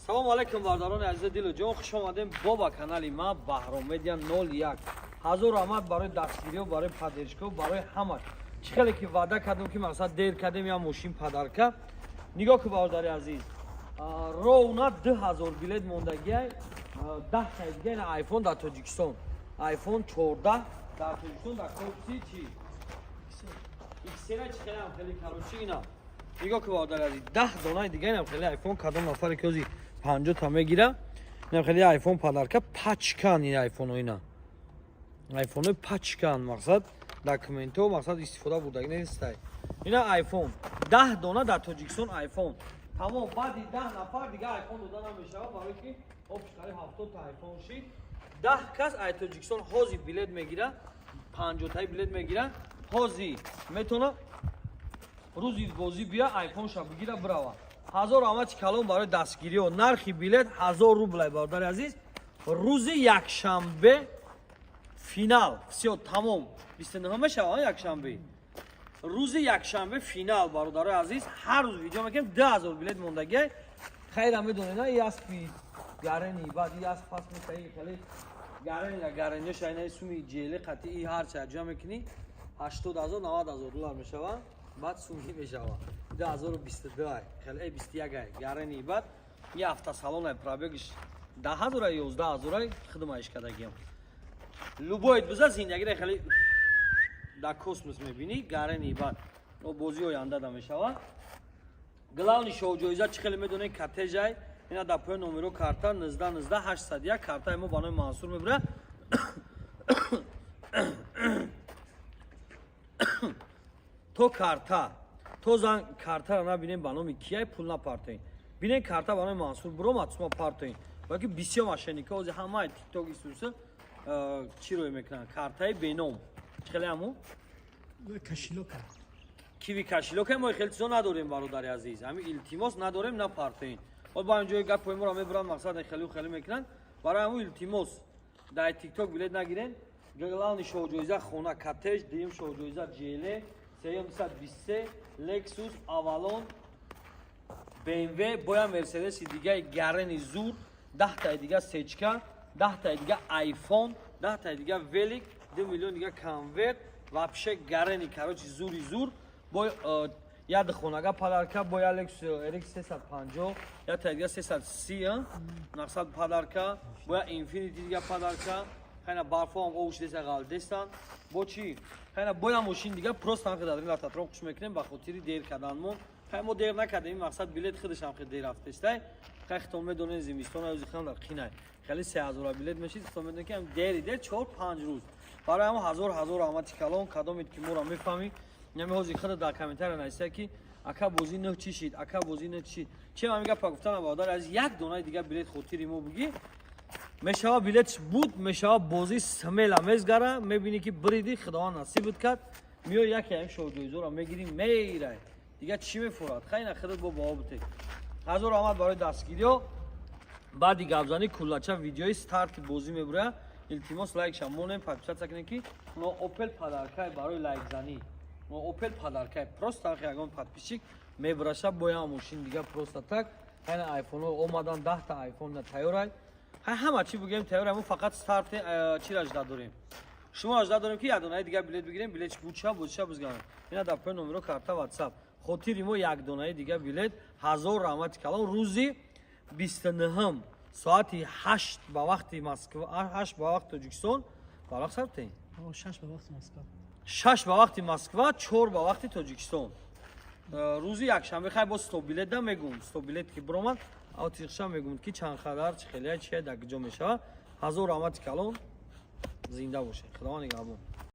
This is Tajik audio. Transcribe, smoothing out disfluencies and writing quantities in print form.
Салому алайкум, бародарони азизи дилу ҷон, хуш омадем бо ба канали ма, Баҳром Медиа 01. Ҳазор раҳмат барои дастгириҳо, барои поддержка, барои ҳама. Чӣ хеле ки ваъда кардем, ки мақсад дер кардем, я мошин подарка. Нигоҳ ку, бародари азиз, ровно 2000 билет мондагиай, 10 таи дига ина айфон дар Тоҷикистон, айфон 14 дар Тоҷикистон, дар корпуси чи иксера чи хеле ҳам хеле, короче, ина нигоҳ ку, бародари азиз, 10 донаи дига инам хеле айфон. Кадом нафаре ки ҳози 50-та мегира, инам хеле айфон подарка, пачкан ин айфоно, ина айфонои пачкан, мақсад, документҳо, мақсад, истифода бурдаги нестай. Ина айфон 10 дона дар Тоҷикистон, айфон тамом. Баъди 10 нафар дига айфон дода намешавад, барое ки общий қариб 70-та айфон шид. 10 кас ай Тоҷикистон ҳози билет мегира, 50-таи билет мегира, ҳози метавона рӯзи бозӣ бия, айфонша бигира, бирава. Ҳазор раҳмати калон барои дастгириҳо. Нархи билет 1000 рублай, бародари азиз. Рӯзи якшанбе финал, всё, тамом. 29 мешава якшанбе, рӯзи якшанбе финал, бародарои азиз. Ҳар рӯз видео мекунем. 2000 билет мондагиай. Хайра, медонед, на, яспи гарени, баъд ясп пас метаи, хеле гарени, гарениёш айнаи суми ҷеле қатъи ҳарча ҷамъ мекунӣ, 80 000, 90 000 доллар мешава. Баъд суми мешава 2022 ай, хеле 21 ай гарени. Баъд я автосалон ай, пробегиш 10 000 ай, 11 000 ай, хидма ишкадагиам. Любой биза, зиндагиро хеле дар космос мебинӣ. Гарени баъд бозии оянда да мешава. Главный шоуҷоиза, чӣ хеле медонед, кортежай. Ина дар пои номеро карта 19 19 801, картаи мо ба номи Мансур мебира. То карта, то зан картара набинем ба номи кияй, пул напартоем. Бинен, карта ба номи Мансур биромад, сума партоем, балки бисёр мошенника ози ҳамаи Тикток исуса чӣ рӯй мекунанд, картаи беном, чӣ хеле ҳаму Кошелёка. Киви кошелёка. Мо хеле чизо надорем, бародари азиз, ҳами илтимос, надорем, напартоем. Ҳол ба ҳамин ҷои гапҳои моро мебуранд, мақсад, хеле хеле мекунанд. Барои ҳамун илтимос, дар Тикток билет нагирен. Главный шоуҷоиза хона, коттедж, дуюм шоуҷоиза ЖЛ, сеюм 223 Lexus, Avalon, BMW, боя Мерседеси дигаи гарени зур, 10-таи дига сечка, 10-таи дига айфон, 10-таи дига велик, 2 миллион дига конверт, вообще гарени, короче, зури зур. Бо яд хонага подарка, бо я Lexus RX 350, я дига 330 мақсад подарка, бо я Infiniti дига подарка. Хайна, барфоам овуш деса, ғалдестан бо чӣ. Хайна, боя мошин дига. Просто ҳам дар лататрон хуш мекунем ба хотири дер карданмон. Хай, мо дер накардем, мақсад, билет худаш ҳам хел дер рафтестай. Хай, хитон медонед, зимистон ӯзи хан дар қинай, хеле 3000 билет мешид. Хитон медонед, ки дери дер 4-5 рӯз. Барои ҳама ҳазор ҳазор раҳмати калон. Кадомед ки моро мефаҳмӣ, нами ҳозир худа дар комментария нависта, ки ака, бозӣ нӯ чӣ шид, ака, бозӣ нӯ чӣ шид. Чем ҳамин гапа гуфтанам, бародар, аз як донаи дига билет хотири мо бугӣ мешава, билетш буд мешава, бозӣ смело мезгара. Мебинӣ, ки бриди, Худованд насибат кард, миёй, яке ҳамин шоуҷоизоро мегирӣ, мейрай. Дига чӣ мефурад? Хайна, худат бо баҳо бите. Ҳазор раҳмат барои дастгириҳо. Баъди гапзанӣ куллача видеои старти бозӣ мебуря. Илтимос, лайкша монем, подписаться кунем, ки но Опел подаркай барои лайкзанӣ, но Опел подаркай просто так ягон подписчик мебураша, боя мошин дига просто так. Хайна, айфонҳо омадан, 10-та айфон на тайёрай. Хай, ҳама чӣ бигӯем, тайёрай. Мо фақат старти чира жда дорем, шумо жда дорем, ки як донаи дига билет бигирем, билет буча, бозиша бизганем. Ина дар пои номеро карта, Ватсап, хотири мо як донаи дига билет. Ҳазор раҳмати калон. Рӯзи 29-м соати 8 ба вақти Москва, 8 ба вақти Тоҷикистон, ба вақт сабтем. 6 ба вақти Москва. 6 ба вақти Москва, 4 ба вақти Тоҷикистон, рӯзи якшанбе. Хай, бо 100 билет да мегум, 100 билет ки биромад, атиқша мегум, ки чанд қадар, чӣ хелия, чия, дар куҷо мешавад. Ҳазор раҳмати калон, зинда бошед, Худованд нигаҳбон.